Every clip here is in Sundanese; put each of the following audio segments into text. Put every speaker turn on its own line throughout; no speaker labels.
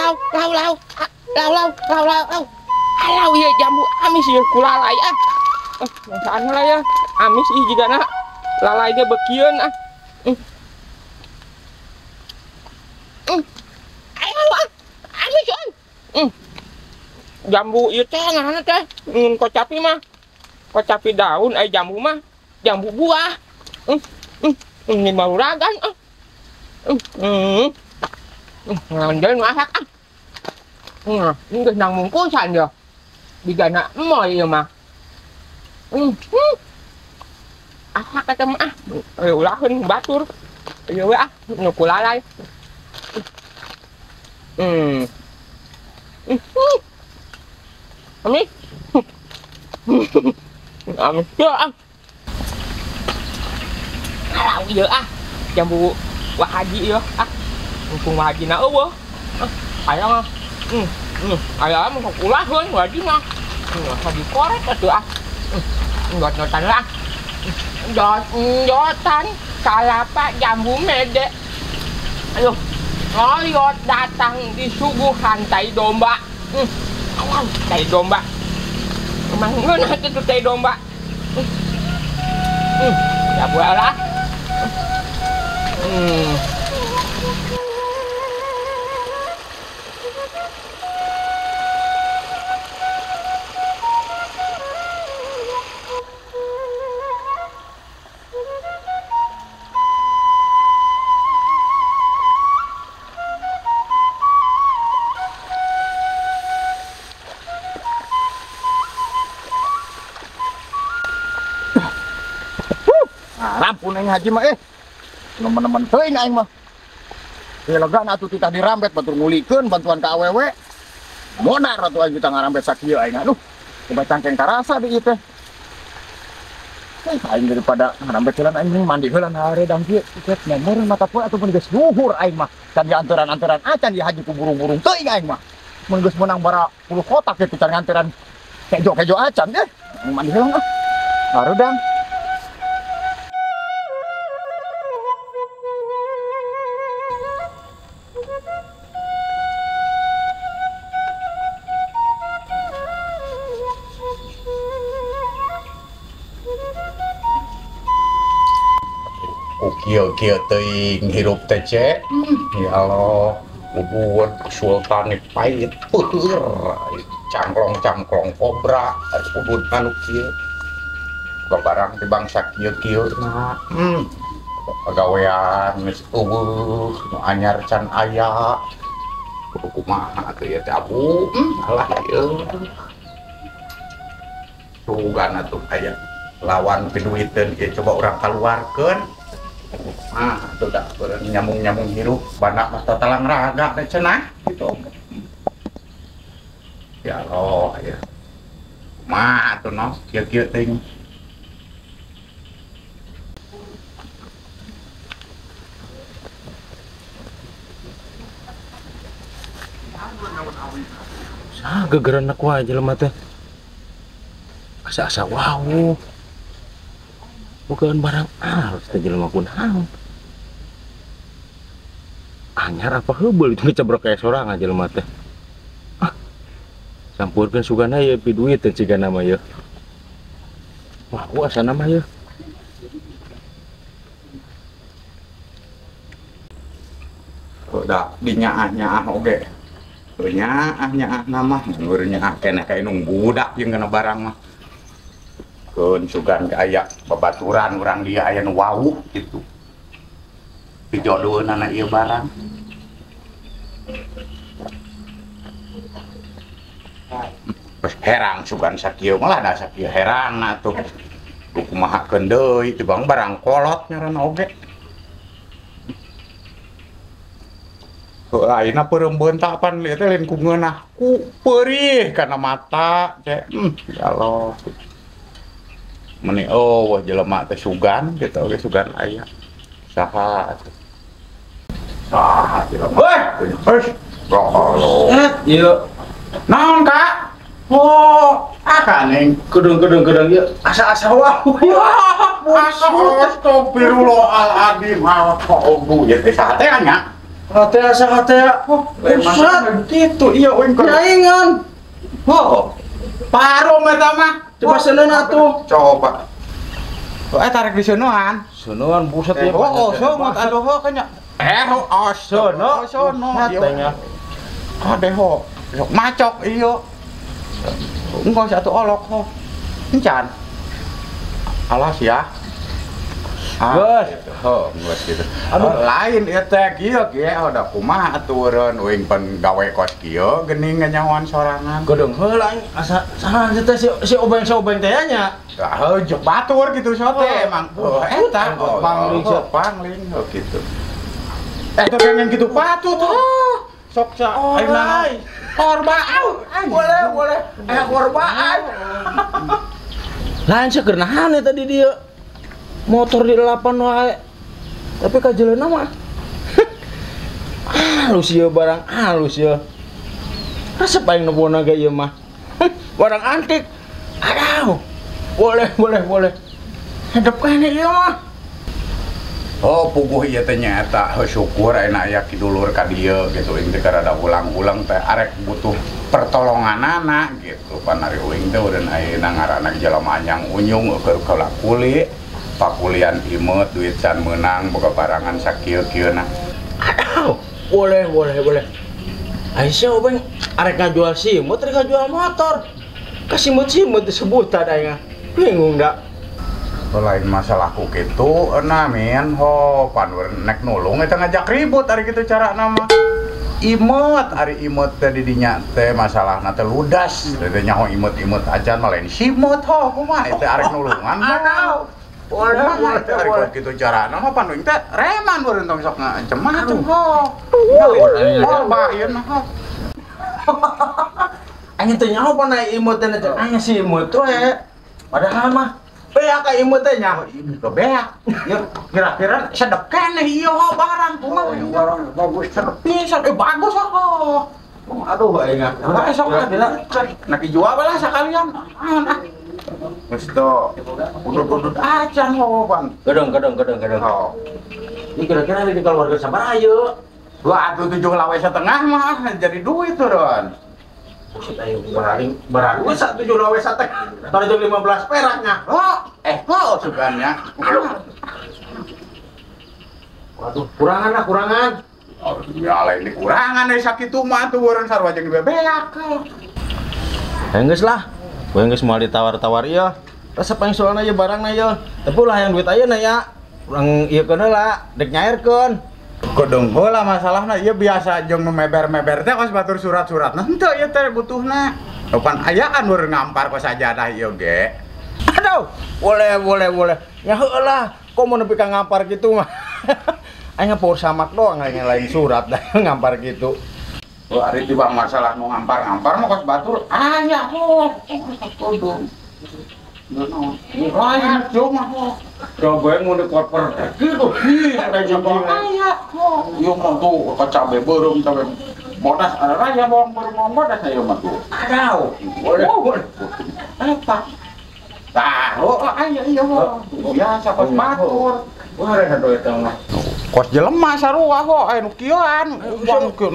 Lau lau lau lau lau lau lau lau. Alau ieu jambu amis ieu kulalai ah. Masaan heula ya. Amis ih jigana lalai ge bekieun ah. Ayo ah. Amis euy. Jambu ieu teh ngaranna teh ngun kocapi mah. Kocapi daun ai jambu mah jambu buah. Ini maruragan ah. Ngandeun masak ah. Ini geus nang mungkusan ya. Bigana emoy ieu mah. Asak eta mah ah. Ulaheun batur. Ieu we ah nu kulalai. Amis. Amis ya ah. Alau ieu ah. Jambu Wah Haji ieu ah. Mumpung Wah Haji na eueuh. Hayang ah. Aya mah sok ulaheun Wah Haji mah. Asa dikorek atuh ah. Ngot-ngotan lah. Ngot-ngotan kalapa jambu mede. Aduh. Ngoyot datang disuguhan tai domba. Alam tai domba. Emang ngeunah teh tai domba. Ya buah lah.
Rampun aing haji mah nemen-nemen teuing aing mah. Ieu legana atuh titah dirambet batur ngulikeun bantuan ka awewe. Modar atuh aing kita ngarambet sakieu aing aduh. Coba cangkeng karasa di ieu teh. Aing daripada ngarambet heula aing mandi heula hareudang kieu. Ieu meureun mata poe atuh mun geus luhur aing mah. Can dianteran-anteran acan di haji ku burung-burung teuing aing mah. Mun geus meunang bara puluh kotak kitu can nganteran kejo-kejo acan deh. Mandi heula ah. Hareudang.
Kieu-kieu teuing hirup teh ce. Ya Allah, ubud sultan pahit peueur, cangklong-cangklong kobra, ubud anu kieu. Barang di bangsa kieu-kieu na. Pagawean geus eueuh, nu anyar can aya. Kudu kumaha atuh ieu teh abu. Alah ieu. Sugan atuh aya lawan piduiteun ieu coba urang kaluarkeun. Ah, itu dah nyambung-nyambung hirup banak mah tatalang raga teh cenah gitu. Ya Allah ya. Mah atuh no kieu-kieu teuing.
Sah gegeran aku aja jelema teh. Asa-asa wow. Bukan barang alus teh jelema kunaon. Anyar apa heubeul itu ngecebrok kayak sorangan jelema teh. Ah. Sampurkeun sugana ye pi duit teh cigana mah ye. Wah, asana mah ye.
Udah dinyaah-nyaah oge. Nyaah-nyaah nama, nyaah keneh ka indung budak jeung kana barang mah. Keun sugan ke aya babaturan urang dia aya nu wawuh gitu. Pijodoheunana ieu barang. Terus herang sugan sakieu malah da sakieu herang atuh. Kumahakeun deui teu bang barang kolot ngaranna oge. Ayeuna peureum beunta pan ieu teh lain ku ngeunah ku peurih kana mata teh. Ya Allah. Meni oh jelema teh sugan gitu oge sugan aya. Saha atuh. Saha jelema. Heuh, heuh. Allah.
Ieu.
Naon, Kak? Oh, akan
kedeng-kedeng ieu asa-asa wah.
Astagfirullahaladzim. Alqaubu ya teh saha teh nya?
Hate asa hate.
Oh, masalah gitu. Iya uing
Nyaingan.
Oh. Parum eta mah.
Coba seuneun atuh.
Coba. Oh, tarik di seuneun.
Seuneun buset ya.
Oh, sungut aduh ho kanya. Oh, sono, sono.
Hatenya.
Kade ho. Sok macok iya. Engko satu olok ho. Encan. Alas ya.
Geus.
Ho, geus gitu. Aduh, lain ieu teh kieu kieu da kumaha atureun uing pan gawe kos kieu geuning nganyahoan sorangan.
Gedeung heula aing asa saha teh si obeng-obeng teh nya.
Heuh, jeung batur gitu so teh emang. Oh, eta
pangling
pangling gitu. Teu pengen gitu patut. Sok sa aing korbaan.
Boleh, boleh. Korbaan. Lain saeur nahan tadi dia. Motor di 8 wae. Tapi kajeleuna mah. Halus ieu barang halus ieu. Resep aing nebona ge ieu mah. Barang antik. Aduh. Boleh, boleh, boleh. Hedep kene ieu mah.
Oh, puguh ieu teh nyaeta syukur ayeuna aya kidulur ka dieu gitu uing teh rada ulang-ulang teh arek butuh pertolonganana gitu. Pan ari uing teh eureun ayeuna ngaranna jelema anyang unyung keur kaula kuli. Pakulian imeut duit can meunang boga barangan sakieu-kieuna.
Aduh, boleh, boleh, boleh. Aisyah obeng arek ngajual simut rek ngajual motor. Ka simut-simut disebutan aing. Bingung da.
Lain masalahku kitu nah min ho pan nek nulung eta ngajak ribut ari kitu carana mah. Imeut ari imeut teh di dinya teh masalahna teh ludas. Teh nyaho imeut-imeut acan mah lain simut ho kumaha teh arek nulungan.
Aduh. Boleh, boleh,
boleh. Gitu carana mah pan uing teh reman beureun tong sok ngacem-macem ho. Korba ieu mah ho.
Aing teh nyaho pan imut teh aing simut we. Padahal mah beak ka imut teh nya.
Beak. Ya kira-kira sedep keneh ieu ho barang kumaha
barang bagus
sedep pisan bagus ho.
Aduh aing ah.
Sok nak dijual lah sakalian. Geus teu udud-udud acan ho pan.
Gedeng gedeng gedeng gedeng.
Oh.
Ini kira-kira di keluarga sabaraha ieu?
Wah, atuh 7 lawe setengah mah jadi duit turun.
Buset aing baraling baraling 7 lawe setengah. Tarjung 15 peraknya.
Oh, ho sugannya.
Waduh, kurangan lah, kurangan.
Oh, ya lain dikurangan euy sakitu mah atuh urang sarua jeung bebeak.
Geus lah. Gue geus moal ditawar-tawar ieu. Resep aing soalna ieu barangna ieu. Tapi ulah yang duit ayeuna ya. Urang ieu keun heula, dek nyairkeun.
Kodong heula masalahna ieu biasa jeung nu meber-meber teh kos batur surat-suratna henteu ieu teh butuhna. Pan ayaan urang ngampar kos sajadah ieu ge.
Aduh, boleh boleh boleh. Ya heula, kok mau nepi ka ngampar kitu mah. Aing power samak doang aing lain surat dah ngampar kitu.
Oh, ari tiba masalah nu ngampar-ngampar mah kos batur aya ho. Kodong. Lain cuma ho.
Coba mun di koper kitu.
Ih, aya ho. Ieu mah tuh ka cabe beureum cabe bodas raya bawang beureum bawang bodas ieu mah tuh.
Aduh, boleh.
Eta. Tah, oh aya ieu ho. Biasa kos batur.
Wah, rek eta mah.
Kos jelema sarua ho aya nu kieuan. Wong kieu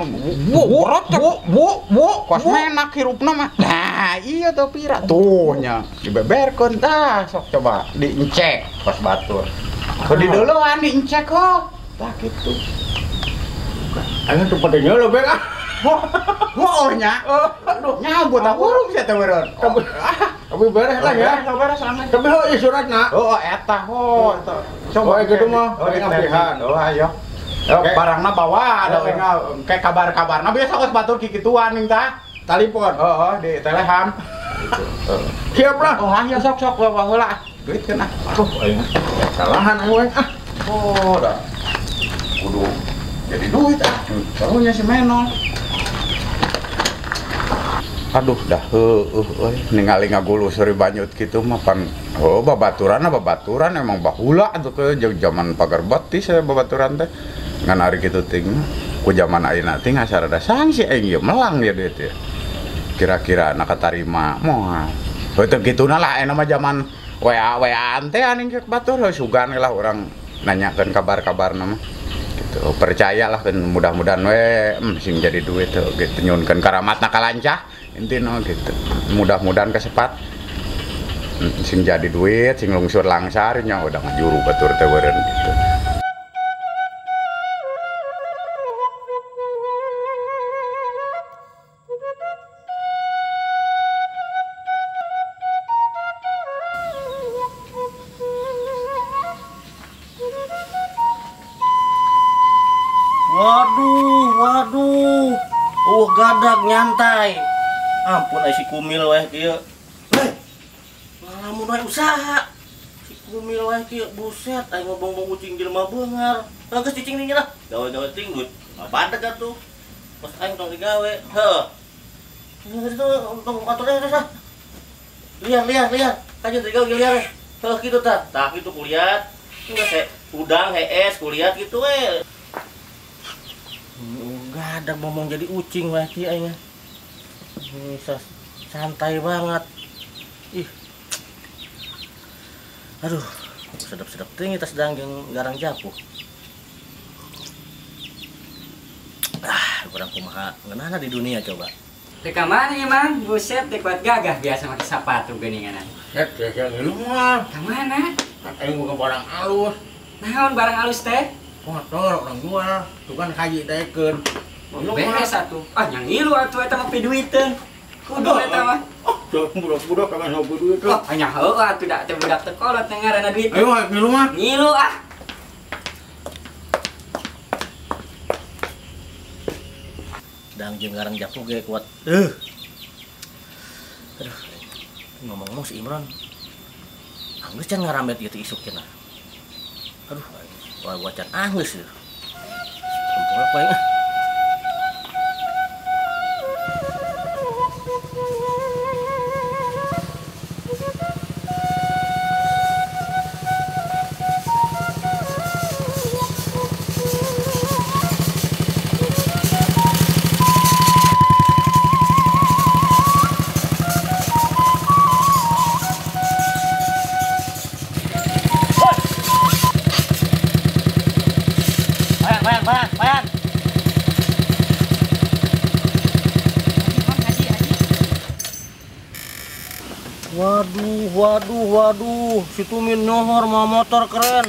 bu bu bu kos menak hirupna mah. Nah, iya tuh pira tuh nya dibeberkeun tah sok coba diencek kos batur. Kok dideuleun diencek ho. Tah kitu.
Aing tuh pada nyeuleuh beng ah.
Ho nya. Aduh, nyabut aku urung sia teh meureun.
Tapi beres lah ya.
Beres sangat.
Tapi ho ieu suratna.
Oh, eta ho.
Coba gitu mah.
Oh, ngapihan. Oh, ayo. Barangna bawa ada kayak kabar-kabarna biasa kos batur kikituan ning tah.
Telepon.
Oh, di teleham.
Siap lah.
Oh, ayo sok-sok bawa heula. Duit keun ah.
Aduh, aing. Salahan aing ah.
Oh, dah. Kudu jadi duit ah. Karunya si Menol. Aduh dah heueuh euy ningali ngagulus seri banyut kitu mah pan oh babaturan emang baheula atuh ke zaman pagar betis saya babaturan teh ngan ari kitu ting ku zaman ayeuna teh ngasarada sangsi aing ieu melang ieu duit teh kira-kira na katarima moal heuh teu kituna lah ayeuna mah zaman WA-WA-an teh aning cek batur heuh sugan lah urang nanyakeun kabar-kabarna mah. Gitu. Percayalah dan mudah-mudahan we sing jadi duit gitu nyunkeun karamatna kalancah intina gitu. Mudah-mudahan kesepat sing jadi duit, sing lungsur langsar nya udah ngajuru batur teh beureun gitu.
Waduh, waduh. Oh, gadag nyantai. Ampun ai si kumil weh kieu. Heh. Ngalamun wae usaha. Si kumil weh kieu buset aing ngobong-bong ucing jelema beungar. Geus cicing nih lah. Gawe-gawe ting duit. Badeg atuh. Pas aing tong digawe. Heuh. Geus itu tong atur deh ah. Liar, liar, liar. Kajeun digawe liar. Heuh kitu tah. Tah kitu kuliat. Geus he udang hees kuliat kitu we. Gadak ngomong jadi ucing weh kieu aing. Santai banget. Ih. Aduh, sedap-sedap tinggi tas jeung garang japuh. Ah, kurang kumaha ngeunahna di dunia coba.
Teh ka mana ieu Mang? Buset teh kuat gagah biasa make sapatu geuninganan.
Hek teh ngilu mah.
Ka mana?
Aing boga barang alus.
Naon barang alus teh?
Motor orang jual, tuh kan haji daekeun.
Beres atuh. Ah, nya ngilu atuh eta mah piduiteun. Kudu eta mah.
Oh, budak-budak kan ngobrol duit.
Oh, nya heuh atuh da teh budak teh kolot teh ngaranna duit.
Ayo ngilu mah.
Ngilu ah.
Dang jeung garang japu ge kuat. Aduh. Ngomong-ngomong si Imron. Anggeus can ngarambet ieu teh isuk cenah. Aduh, wah wacan anggeus ieu. Tempur apa ya? Bayan.
Haji, haji.
Waduh, waduh, waduh. Si Tumin nyohor mau motor keren.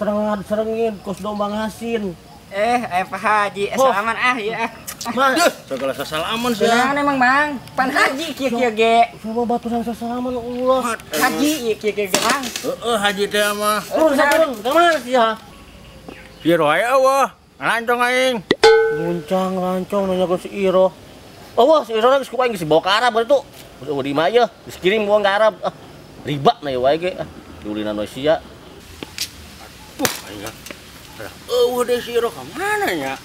Serengat serengin kos domba ngasin.
Pak Haji, salaman ah ya.
Mas,
segala sasalaman sih.
Kunaon emang, Mang? Pan haji kieu-kieu ge.
Coba batu sang sasalaman ulah.
Haji ieu kieu-kieu ge, Mang.
Heeh, haji teh mah.
Turun, turun. Ka mana sih ya?
Ieu wae eueuh. Lancong aing.
Muncang lancong nanya ke si Iro. Oh, wah, si Iro geus ku aing geus dibawa ka Arab itu. Geus eueuh di imah ieu, geus kirim buang ka Arab. Ah, riba na ieu wae ge. Ah, diulinan we sia.
Aduh, aing. Eueuh deui si Iro ka mana nya?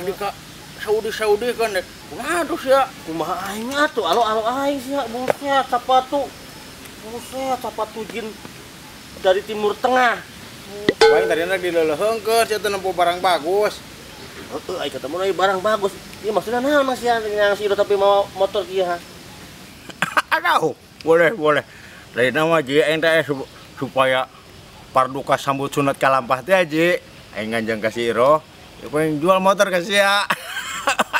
Di ka Saudi-Saudi kan deh. Kumaha tuh sia?
Kumaha aing atuh, alo-alo aing sia, buset sapatu. Buset sapatu jin dari Timur Tengah.
Aing tadi nak dileuleheungkeun sia teh nempo barang bagus.
Heeh, aing ketemu deui barang bagus. Ieu maksudna naon Mas ya yang si Iro tapi mau motor kieu ha?
Aduh, boleh, boleh. Lain mah ji aing teh supaya parduka sambut sunat kalampah teh ji. Aing nganjang ka si Iro, ya pengen jual motor ka sia.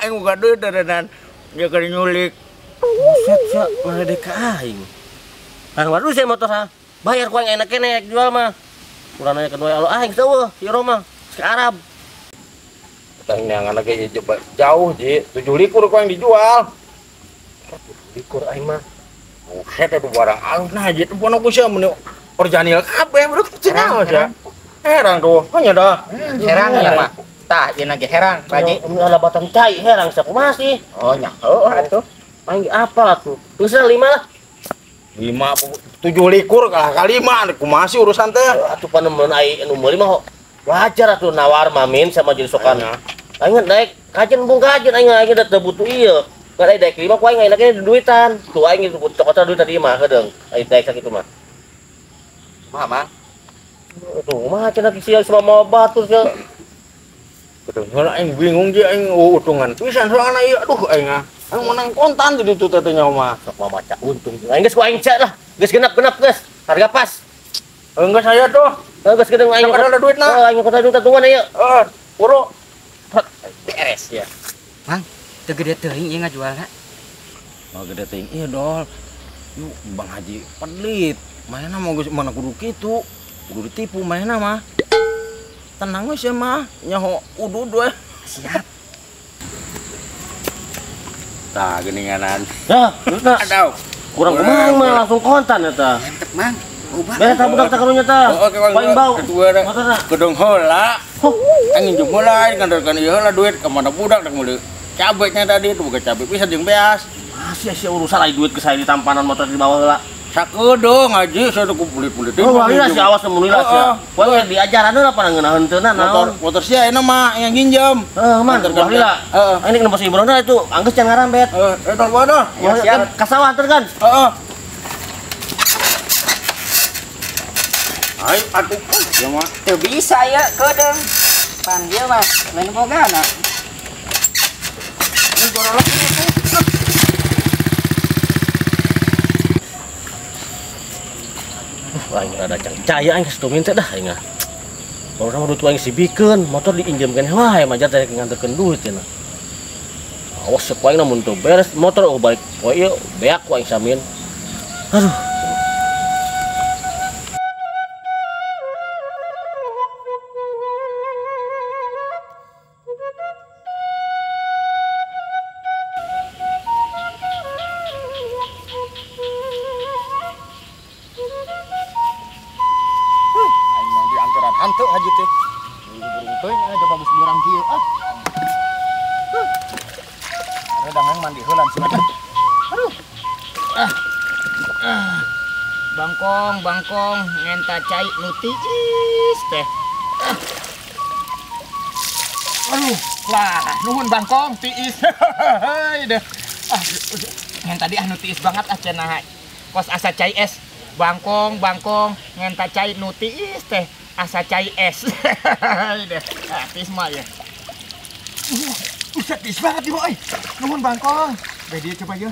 Aing boga duit dadan dia keur nyulik.
Buset sia, ngaledek ka aing. Kan waduh sia motor ha. Bayar ku aing enak keneh jual mah. Kurang nanya kedua alo aing seueuh si Iro mah ke Arab.
Tang neangan ge jauh ji, 7 likur ku yang dijual.
7 likur aing mah.
Buset atuh barang alus nah ji tempono ku sia mun orjanil kabeh bro cenah sia. Herang tuh, hanya dah.
Herang ya mah. Tah ieu ge herang, Pak Haji.
Ini ada batang cai herang sia kumaha sih?
Oh nya heuh atuh.
Aing apa atuh? Geus 5 lah.
5 7 likur kalah ka 5 kumaha sih urusan teh?
Atuh panemun ai nu meuli mah wajar atuh nawar mamin sama jadi sokan. Aing daek kajen bung kajen aing aing da butuh ieu. Ngan ai daek 5 ku aing enaknya duitan. Tuh aing itu cokot duit tadi mah heudeung. Ai daek sakitu mah.
Kumaha, Mang?
Tuh mah cenah sia sama mau batur sia.
Kedengeran aing bingung ji aing utungan pisan soalna ieu aduh aing ah. Aing menang kontan di ditu teh nya mah.
Sok mah maca untung. Aing geus ku aing cek lah. Geus genap-genap geus. Harga pas.
Enggak saya tuh.
Geus gedeng aing.
Kada ada duit nah.
Aing kada duit tungguan ieu.
Heeh.
Buru. Beres ya.
Mang, teu gede teuing ieu ngajualna.
Mau gede teuing ieu dol. Yuk Bang Haji pelit. Manehna mah geus mana kudu kitu. Kudu ditipu manehna mah. Tenang we sia mah, nyaho udud we.
Siap.
Tah geuninganan.
Hah, duitna.
Aduh.
Kurang kumaha mah langsung kontan eta.
Mantep, Mang.
Beres tah budak teh karunya tah. Paling bau. Motorna.
Gedung heula. Aing nginjem heula aing ngandelkeun ieu heula duit ka mana budak rek meuli cabe nya tadi tuh boga cabe pisan jeung beas.
Masih sia urusan ai duit ke saya di tampanan motor di bawah heula.
Sakedeung haji saya teh kupulit-pulit.
Oh, lila sia awas mun lila sia. Poe diajaran heula pada ngeunaheun teu naon.
Motor sia ayeuna mah yang nginjem.
Heuh, man, ulah lila.
Heeh.
Aing nempo si Imron itu anggeus can ngarambet.
Heeh, eta wadah.
Siap ka sawah anterkeun.
Heeh. Ayo atuh ya mah.
Teu bisa ya kedeung. Pan ieu mah lain bogana.
Ini gorolok itu.
Wah, aing rada caya aing geus teh dah aing ah. Baru sama duit aing sibikeun, motor diinjemkeun wae majar teh nganterkeun duit cenah. Awas ku aing mun teu beres motor oh balik poe ieu beak ku aing samin. Aduh.
Hantu haji teh. Burung teuing aja bagus burang kieu ah. Redang yang mandi heulan silakan. Aduh.
Ah. Ah. Bangkong, bangkong ngenta cai nu tiis teh. Ah. Aduh, lah nuhun bangkong tiis. Heuy deh. Ah, ngen tadi ah nu tiis banget ah cenah. Kos asa cai es. Bangkong, bangkong ngenta cai nu tiis teh. Asa cai es. Deh, tiis mah ya. Buset, tiis banget ibu euy. Nuhun bangkong. Beh dia coba ya.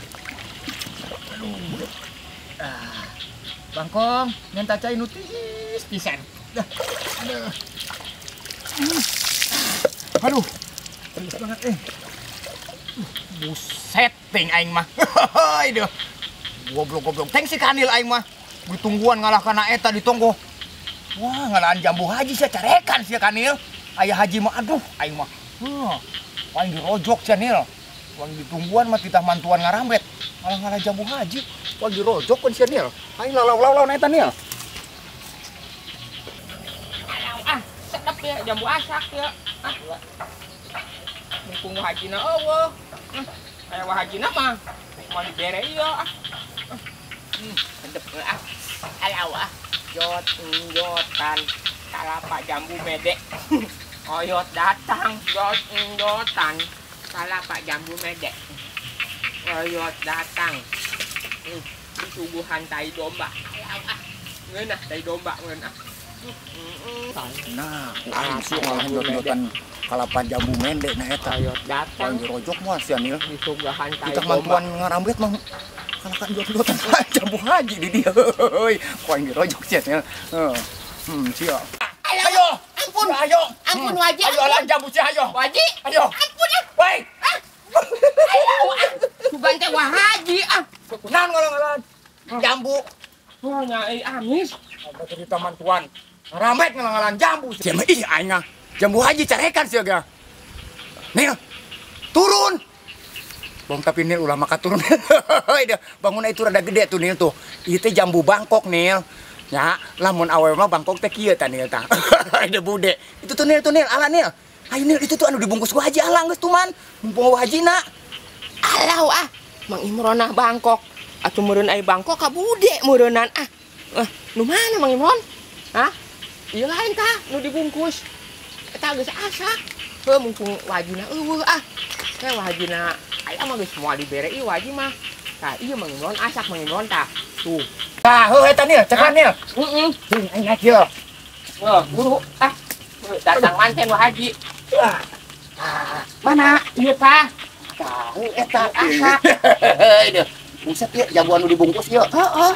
Aduh. Ah. Bangkong, ngenta cai nu tiis pisan. Dah. Aduh. Aduh. Tiis banget eh. Buset ting aing mah. Heuy deh. Goblok-goblok teng si kanil aing mah. Ditungguan ngalah kana eta ditonggo. Wah, ngalaan jambu haji sia carekan sia kanil. Ayah haji mah aduh aing mah. Heuh. Paling dirojok sia nil. Paling ditungguan mah titah mantuan ngarambet. Malah ngalah jambu haji. Paling dirojok kan sia nil. Aing lalau-lalau na eta nil. Ah, sedep ya jambu asak ya. Ah. Mumpung hajina eueuh. Aya wahajina mah moal dibere ieu ah. Sedep ah. Alau ah. Jot jotan kalapa jambu medek. Oyot datang jot jotan kalapa jambu medek. Oyot datang. Disuguhan tai domba. Ah, ngeunah tai domba ngeunah.
Nah, aing sih malah jot-jotan kalapa jambu mendek nah eta.
Oyot datang.
Dirojok moal sia nil.
Disuguhan tai
domba.
domba.
Mantuan ngarambet mah kalakan jot-jotan jambu haji di dia. Heuy, ku aing dirojok sia nil. Heeh. Sia.
Ayo, ampun.
Ayo.
Ampun wajib.
Ayo alang jambu sia ayo.
Wajib.
Ayo.
Ampun ah.
Woi.
Ayo ah. Sugan teh wah haji ah.
Kunaon ngalang-ngalang jambu.
Oh nya amis.
Apa cerita mantuan? Rambet ngalang-ngalang jambu. Sia mah ih aing ah. Jambu haji carekan sia ga. Nil. Turun. Bang tapi Nil ulah maka turun. Bangun itu rada gede tuh Nil tuh. Ieu teh jambu Bangkok Nil. Ya, lamun awewe mah Bangkok teh kieu tah Nil tah. Ada bude. Itu tuh Nil ala Nil. Ayo Nil itu tuh anu dibungkus ku haji ala geus tuh man. Mumpung hajina.
Alah ah, Mang Imron ah Bangkok. Atuh meureun ai Bangkok ka bude meureunnan ah. Nu mana Mang Imron? Hah? Ieu lain tah nu dibungkus. Eta geus asak. Heuh mumpung wajina eueuh ah. Teh wajina aya mah geus moal dibere ieu waji mah. Tah ieu Mang Imron asak Mang Imron tah. Tuh.
Tah heuh eta Nil, cekan Nil.
Heeh.
Aing naik ieu.
Wah, buru ah. Datang manten wah haji. Mana? Ieu tah.
Tah eta
asak.
Heuh. Buset ieu jambu anu dibungkus ieu.
Heeh.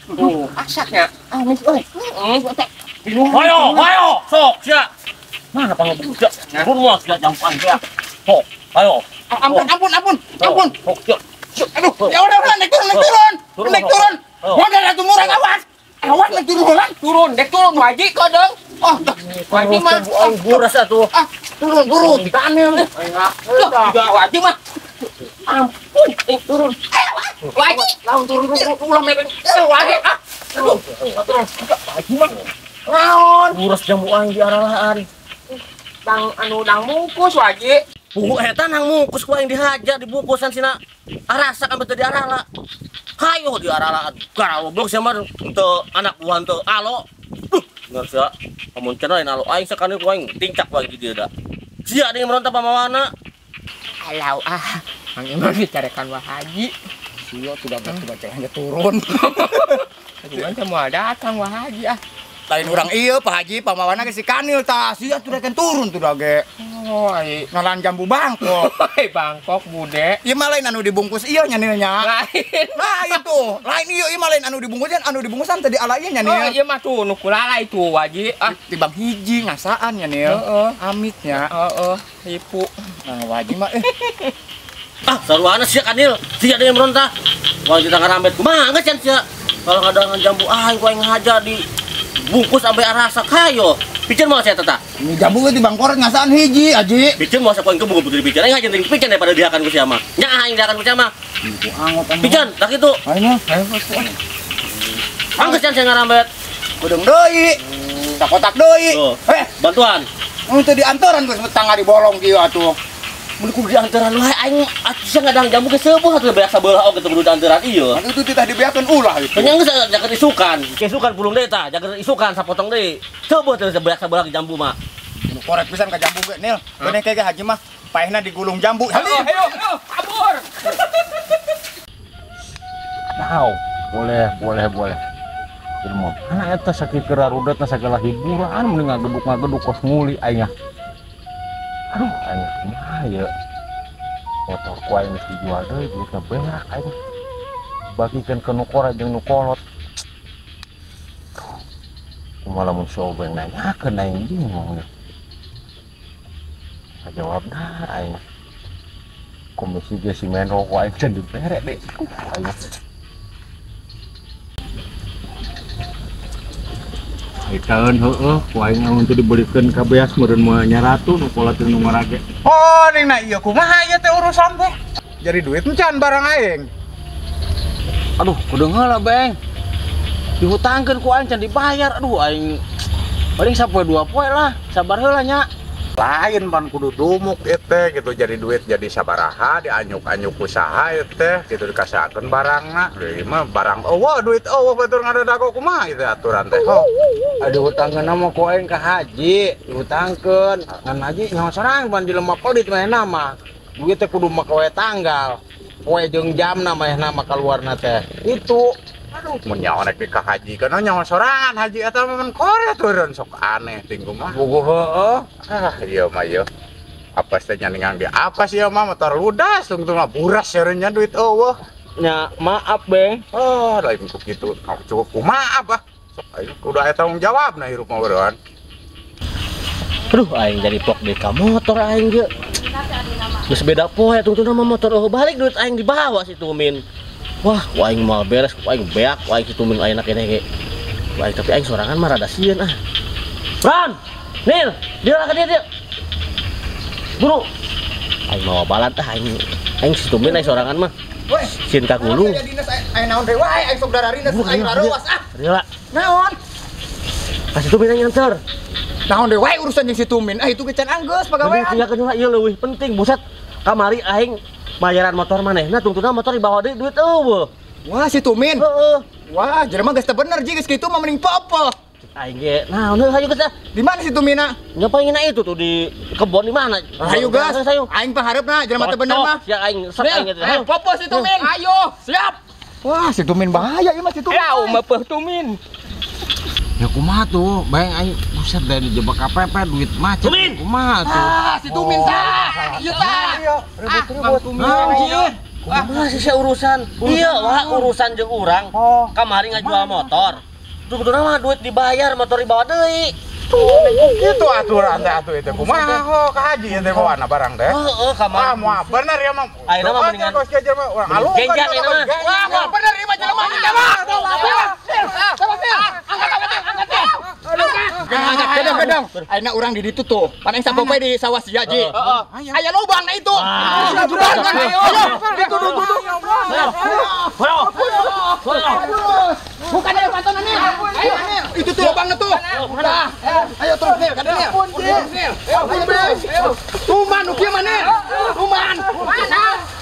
Tuh, asaknya.
Amis euy.
Heeh, teh.
Hayo, hayo, sok sia. Mana pangabudak? Turun moal sia jampan sia. Sok, ayo.
Ampun, ampun, ampun. Ampun. Aduh, ya udah udah naik turun, naik turun. Naik turun. Modal atuh murah awas. Awas naik turun heula.
Turun, dek turun wajib kodong. Oh, wajib mah.
Buras atuh.
Ah, turun, turun. Dikanil.
Juga wajib mah. Ampun, turun. Wajib.
Lawan turun, turun, ulah mepet.
Wajib ah. Turun. Turun. Wajib mah. Naon?
Buras jambu aing di aralaan.
Dang anu dang mungkus wajib.
Pugu eta nang mungkus ku aing dihajar dibungkusan sina arasak ambe teu diarala. Hayo diarala goblok sia mah teu anak buah teu alo. Duh, bener sia. Amun cenah lain alo aing sakali ku aing tingcak wae di dieu da. Sia deui meronta pamawana.
Alau ah, Mang Imron dicarekan Wah Haji.
Sia sudah baca hanya turun.
Cuman semua datang Wah Haji ah.
Lain urang ieu Pak Haji pamawana ge si Kanil tah sia tuh reken turun tuh dage.
Oh, ai
ngalan jambu Bangkok.
Bangkok bude.
Ieu mah lain anu dibungkus ieu nya nilnya.
Lain.
Lain tuh. Lain ieu ieu mah lain anu dibungkusan, anu dibungkusan tadi ala ieu nya nil.
Oh, ieu mah tuh nu kulalai tuh Haji. Ah,
tibang hiji ngasaan nya nil.
Heeh.
Amitnya.
Heeh, hipu.
Nah, Haji mah
Ah, saruana sia Kanil. Sia deui meronta. Wah, kita ngarambet kumaha geus sia. Kalau ngadangan jambu aing ku aing ngahaja di bungkus sampai arasak hayo. Piceun moal sia tata.
Ini jambu ge di bangkoret ngasaan hiji, Haji.
Piceun moal sakoin kebung putri piceun. Aing ngajen piceun daripada diakan ku sia mah. Nya aing diakan ku sia mah.
Ku angot anu.
Piceun, tak kitu.
Aing mah.
Anggeus sia ngarambet.
Kudeung deui. Sakotak deui.
Eh, bantuan.
Mun teu diantaran geus tangga dibolong kieu atuh.
Mun kudu diantaran wae aing atuh sia ngadang jambu ge seueuh atuh beak sabelah oge teu kudu diantaran ieu.
Atuh itu titah dibeakeun ulah itu.
Nya geus jaga isukan. Isukan pulung deui tah, jaga isukan sapotong deui. Seueuh teu beak sabelah jambu mah.
Nu korek pisan ka jambu ge, Nil. Beuneh ke Haji mah paehna digulung jambu.
Ayo, ayo, kabur.
Tahu, boleh, boleh, boleh. Ilmu. Anak eta sakieu rudatna sagala hiburan mending ngageduk-ngageduk kos nguli aing. Aduh, aing kumaha ya. Motor ku aing geus dijual deui, duitna beak aing. Bagikeun ke nu kora jeung nu kolot. Kumaha lamun si Obeng nanyakeun aing bingung nih. Kajawabna aing. Komisi ge si Menro ku aing can dibere deui. Aing. Itaeun heueuh ku aing lamun teu dibelikeun ka beas meureun moal nyaratu nu kolot jeung nu marage.
Oh, ning na ieu kumaha ieu teh urusan teh? Jadi duit encan barang aing.
Aduh, kudu heula, Beng. Dihutangkeun ku aing can dibayar. Aduh, aing paling sapoe dua poe lah. Sabar heula nya.
Lain pan kudu dumuk ieu teh gitu jadi duit jadi sabaraha dianyuk-anyuk usaha ieu teh gitu dikasakeun barangna. Ieu mah barang eueuh duit eueuh batur ngadadago kumaha ieu teh aturan teh. Oh.
Aduh hutangkeun mah ku aing ka haji, dihutangkeun. Ngan haji nyaho sorang pan jelema pelit manehna mah. Duit teh kudu make we tanggal. Poe jeung jamna manehna mah kaluarna teh. Itu.
Aduh, mun nyaho rek ka haji kana nyaho sorangan haji eta mah mun kore turun sok aneh ting kumaha.
Puguh heueuh.
Ah, ieu mah ieu. Apa teh nyaningan ge? Apa sih ieu mah motor ludas tungtung mah buras nya duit eueuh.
Nya, maaf, Beng.
Oh, lain ku kitu. Cukup ku maaf ah. Sok aing kudu aya tanggung jawab na hirup mah beureun.
Aduh, aing jadi pok deui ka motor aing ge. Geus beda poe tungtungna mah motor eueuh balik duit aing dibawa si Tumin. Wah, aing moal beres, aing beak, aing si Tumin ayeuna keneh ge. Aing tapi aing sorangan mah rada sieun ah. Ron, Nil, dia lah ka dieu dia. Buru. Aing mawa balad ah aing. Aing si Tumin aing sorangan mah. Sieun ka gulung.
Aing naon deui wae, aing sok dararines, aing rarewas ah.
Rela.
Naon?
Ka si Tumin aing nganter.
Naon deui wae urusan jeung si Tumin. Ah itu ge can anggeus pagawean.
Tinggalkeun heula ieu leuwih penting, buset. Kamari aing bayaran motor manehna tungtungna motor dibawa deui duit eueuh.
Wah, si Tumin.
Heeh.
Wah, jelema geus teu bener ji geus kitu mah mending popo.
Aing ge naon heuh hayu geus ah.
Di mana si Tumina?
Nya paling itu tuh di kebon di mana?
Hayu geus. Aing panghareupna jelema teu bener mah.
Sia aing sok aing ge.
Ayo popo si Tumin.
Ayo,
siap. Wah, si Tumin bahaya ieu mah si Tumin.
Lau meupeut Tumin.
Ya kumaha tuh, bayang aing buset dari dijebak KPP duit macet.
Tumin.
Kumaha tuh?
Ah, si Tumin tah. Ieu tah.
Ribut-ribut.
Kumaha sih sia urusan? Iya, wah urusan jeung urang. Kamari ngajual motor. Tungtungna mah duit dibayar, motor dibawa deui.
Gitu aturan teh atuh itu kumaha ho ka haji ieu teh bawana barang teh.
Heeh, kamari.
Ah, moal bener ya mah.
Ayeuna mah mendingan
kos kieu jelema urang alungkeun.
Genjang ayeuna mah.
Wah, moal bener ieu mah jelema mah. Angkat bedong-bedong. Ayeuna urang di ditu tuh. Pan aing sapopoe di sawah sia ji. Heeh. Aya lubang na itu. Ayo. Dituduh-tuduh. Bukan ada pantonannya. Ayo, itu tuh lubangnya tuh. Nah, ayo terus Nil, kada Nil. Nil. Ayo. Tuman nu kieu mah Nil. Tuman.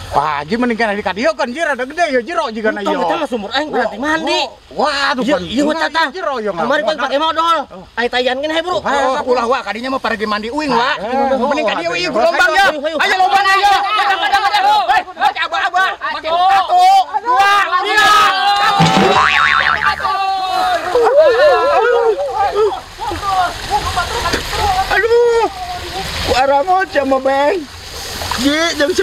Pak Haji mending kana di kadieu kan jir ada gede ya jero jigana ieu.
Tong eta sumur aing berarti mandi.
Wah, tuh
ieu tata.
Jero ieu
Kamari kan pake modal. Ai tayan kan bro.
Ulah wa kadinya mah paragi mandi uing wa. Mending kadieu ieu ku lombang ya. Ayo lombang ayo. Kadang-kadang. Hei, aba-aba. Make 1 2 3.
Aduh. Ku arangot sama Beng. Ji, jam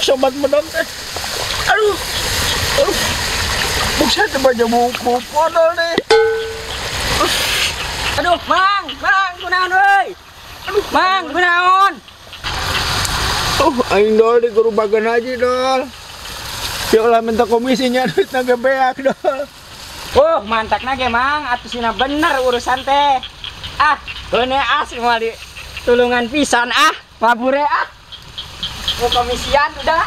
sobat medok teh. Aduh. Aduh. Buksa teh baca buku podol nih.
Aduh, Mang, Mang, kunaon euy? Aduh, Mang, kunaon?
Aing dol di gerobakan haji dol. Ya ulah minta komisinya duit naga beak dol.
Oh, mantakna ge Mang, atuh sina bener urusan teh. Ah, beune asli moal di tulungan pisan ah, mabure ah. Mau komisian udah.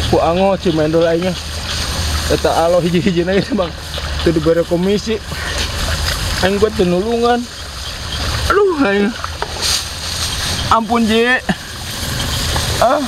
Ku ango si mendol aingnya. Eta alo hiji-hijina ieu Bang. Teu dibere komisi. Aing gua teu nulungan. Aduh aing. Ampun Ji. Ah.